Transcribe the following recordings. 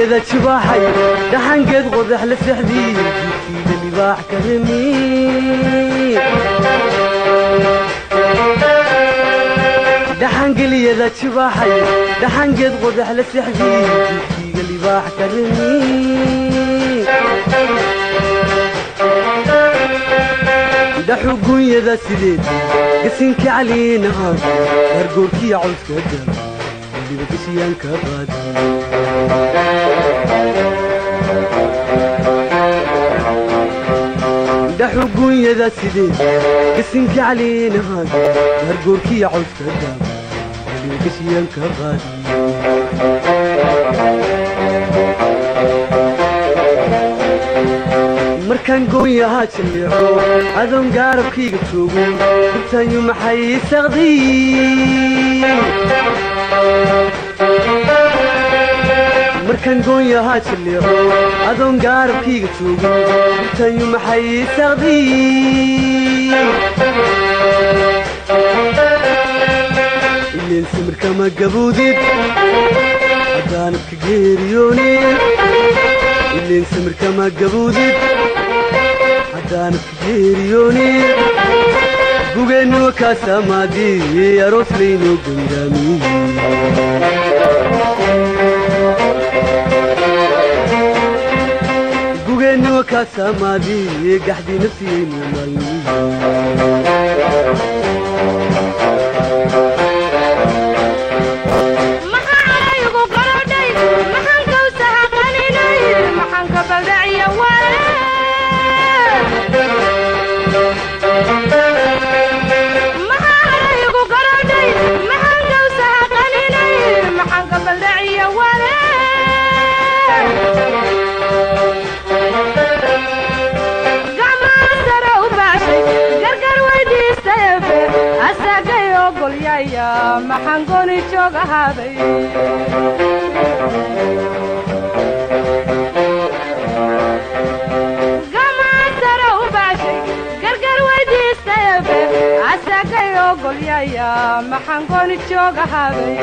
Dhaxangeliyada jibaaxay dhaxangeed qodax la sexdii jidkiiga libaax ka remi Dhaxangeliyada jibaaxay dhaxangeed qodax la sexdii jidkiiga libaax ka remi Dhaxugunyada sideed gasinka caliina gargoorkiya cawska dab waliba gashiyaanka qaadi Dhaxugunyada sideed gasinka caliina gargoorkiya cawska dab waliba gashiyaanka qaadi Markaan gooyaha jaleeco adoon gaarabkayga joogo gurtaanyu maxay saqdii Markaan gooyaha jaleeco adoon gaarabkayga joogo gurtaanyu maxay saqdii Ileen samirka ma gaboodid haddaanad ka geeriyoonin Ileen samirka ma gaboodid haddaanad ka geeriyoonin Gugeennu kaasamaadii aroos laynoo gangaamiyey Gugeennu kaasamaadii gaxdii nafsiyaynu maalmiyey Maxaa caraygu qorodhay maxaan gawsaha qaninay maxaan kabaldhaciya waare Maxaa caraygu qorodhay maxaan gawsaha qaninay maxaan kabaldhaciya waare Gacmaha sare u baashay gargar weydiistayefe asagay ogolyaya maxaan gooni joog ahaaday Gacmaha sare u baashay gargar weydiistayefe asagay ogolyaya maxaan gooni joog ahaaday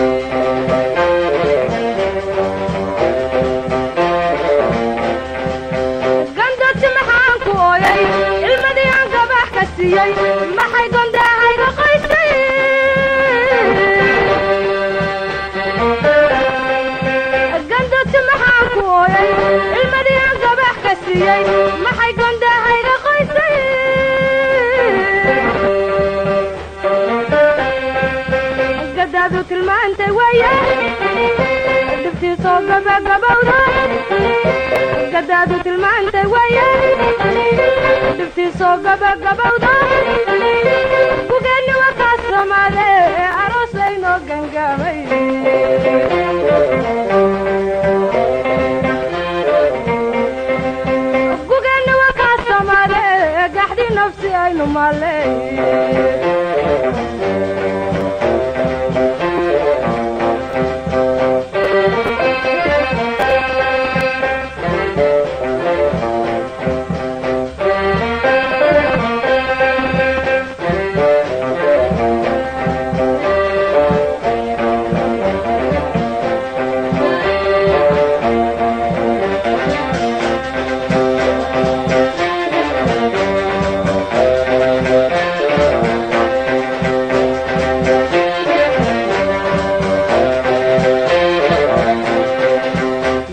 Gandoti maxaan ku ooyay ilmadii aan gabax ka siiyey maxay gondahayga qoysay Gandoti maxaan ku ooyay ilmadii aan gabax ka siiyey maxay gondahayga qoysay Gadaadu tilmaantay waaye dhibtiisoo gabagabowda Gadaadu tilmaantay waaye dhibtiisoo gabagabowda Gugeenni waa kaa samaade aroos laynoo gangaamay Gugeenni waa kaa samaade gaxdii nafsi aynu maaley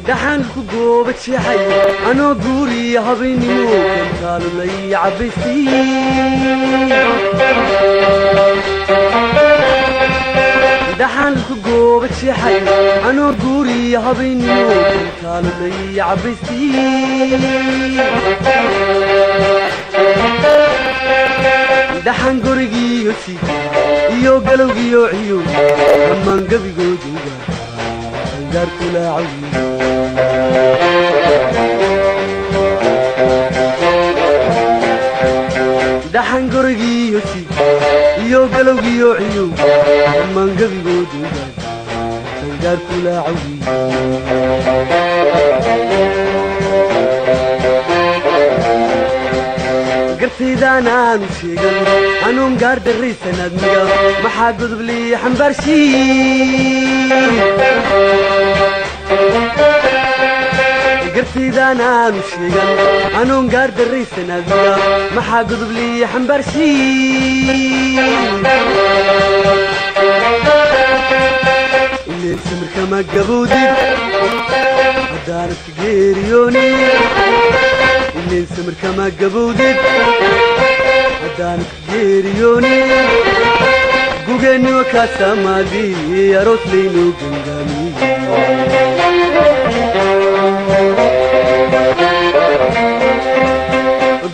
Dhaxan ku gooba jeexay anoo guuriya habeennimo kantaalu lay cabaystay Dhaxan ku gooba jeexay anoo guuriya habeennimo kantaalu lay cabaystay Dhaxan gurigiiyo siika iyo galowgiyo ciyo dhammaan gebigooduga angaarkula cawiyo Dhaxan gurigiiyo siika iyo galowgiyo ciyo dhammaan gebigooduga angaarkula cawiyo Gartaydaan aanu sheegan anuun gaar darraysan admiga maxaa godob lii xambaarshii Gartiidaan aanu sheegan anuun gaar darraysan adiga, maxaa gudub liiya xambaarshii? Ileen samirkama gabowdid haddaanad ka geeriyooni. Ileen samirkama gabowdid haddaanad ka geeriyooni. Gugeenniwa kaa samaadii aroos laynoo gangaamiye.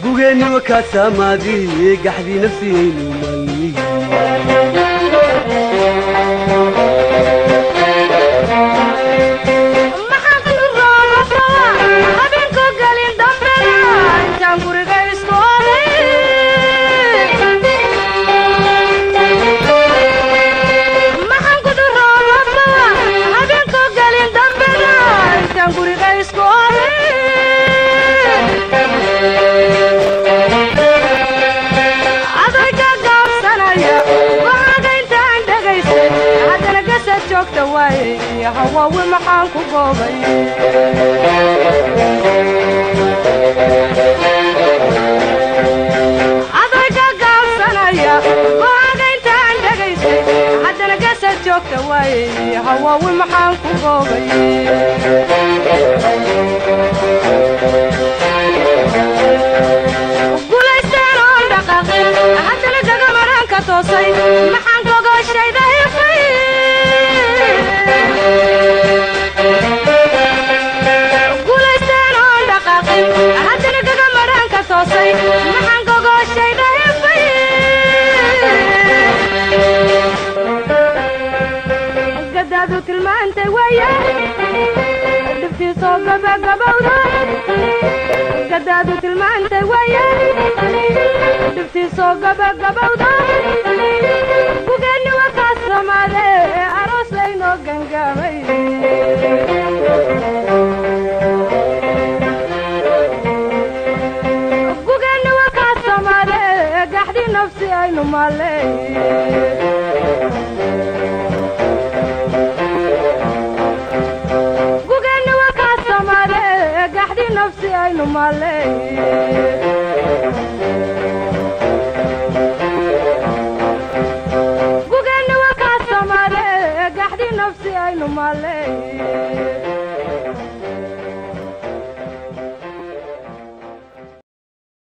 Gugeenniwa kaa samaadii gaxdii nafsiyaynu maalmiye. Maxaan roobaba habeenko gelin dambena intaan guriga isku oday? Maxaan kudu roobaba habeenko gelin dambena intaan guriga isku oday? Adayga gaabsanaya waxaaga intaan dhegaysay, haddana gasad joogta waaye hawaawi, maxaan ku goobay? Adayga gaabsanaya go'aaga intaan dhegaysay, haddana gasad joogta waaye hawaawi, maxaan ku goobay? Gulaysteen oon dhaqaaqin, haddana gagamaran ka toosay, maxaan gogoshayda hifay? Gulaysteen oon dhaqaaqin, haddana gagamaran ka toosay, maxaan gogoshayda hifay? Gadaadu tilmaantay waye dhibtiisoo gabagabowda. Gadaadu tilmaantay waye dhibtiisoo gabagabowda. Gugeenni waa kaa samaade aroos laynoo gangaamay. Gugeenni waa kaa samaade gaxdii nafsi aynu maaley. Gugeenni waa kaa samaade gaxdii nafsi aynu maaley.